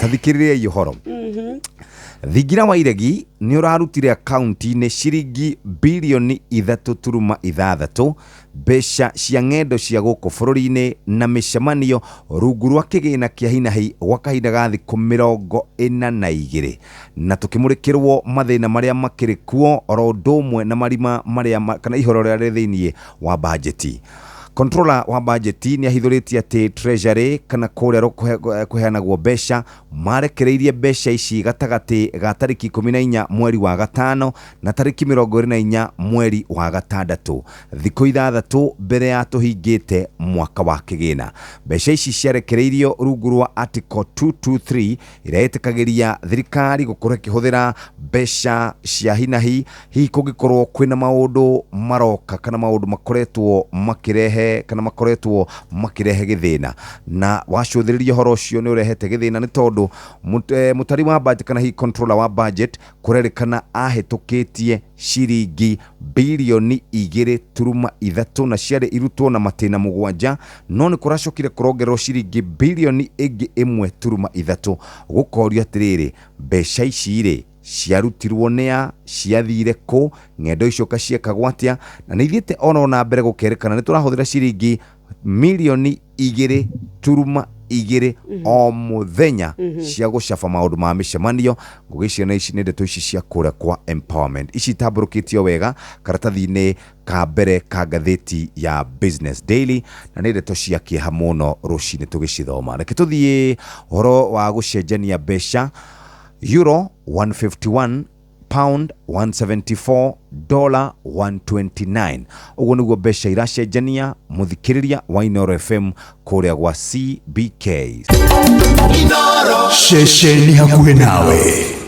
Ta thikĩrĩriai ũhoro. Thingira wa iregi nĩ ũrarutire akaunti-inĩ ciringi birioni 3.6 mbeca cia ng'endo cia gũkũ bũrũri-inĩ na mĩcemanio rungu rwa kĩgĩna kĩa hinahi gwa kahinda ga thikũ 42 na tũkĩmũrĩkĩrwo mathĩna marĩa makĩrĩ kuo oro ũndũ ũmwe na marima marĩa ma- kana ihoro rĩrĩa rĩ thĩinĩ wa bajeti. Controller wa bajeti nĩ ahithũrĩtie atĩ Treasury kana kũrĩa kũheanagwo mbeca marekereirie mbeca ici gatagatĩ ga tarĩki 14 mweri wa gatano na tarĩki 24 mweri wa gatandatũ, thikũ ithathatũ mbere ya tũhingĩte mwaka wa kĩgĩna. Mbeca ici ciarekereirio rungu rwa Article 223 ĩrĩa ĩtĩkagĩria thirikari gũkorwo ĩkĩhũthĩra mbeca cia hinahi hihi kũngĩkorwo kwĩna maũndũ maroka kana maũndũ makoretwo makĩrehe kana makoretwo makĩrehe gĩthĩna. Na wacũthĩrĩria ũhoro ũcio nĩ ũrehete gĩthĩna nĩ tondũ mũtari wa budget kana hihi controller wa budget kũrerĩkana ahĩtũkĩtie ciringi birioni 2.3 na ciarĩ irutwo na matĩna mũgwanja no nĩ kũracokire kũrongererwo ciringi birioni ĩngĩ 1.3. Gũkorio atĩrĩrĩ, mbeca ici rĩ ciarutirwo nĩ a, ciathire kũ, ng'endo icio kaciekagwo atĩa, na nĩ ithiĩte ono na mbere gũkerĩkana nĩ tũrahũthĩra ciringi mirioni 2.2 o mũthenya cia gũcaba maũndũ ma mĩcemanio. Ngũgĩciona ici nĩ ndeto ici cia kũrĩa kwa empowerment ici itambũrũkĩtio wega karatathi-inĩ ka mbere ka ngathĩti ya Business Daily, na nĩ ndeto cia kĩeha mũno rũcinĩ tũgĩcithoma. Reke tũthiĩ ũhoro wa gũcenjania mbeca. Euro 151, pound 174, dollar 129. Ũguo nĩguo mbeca iracenjania mũthikĩrĩria wa Inooro FM kũrĩa gwa CBK. Ceceni hakuhĩ nawe.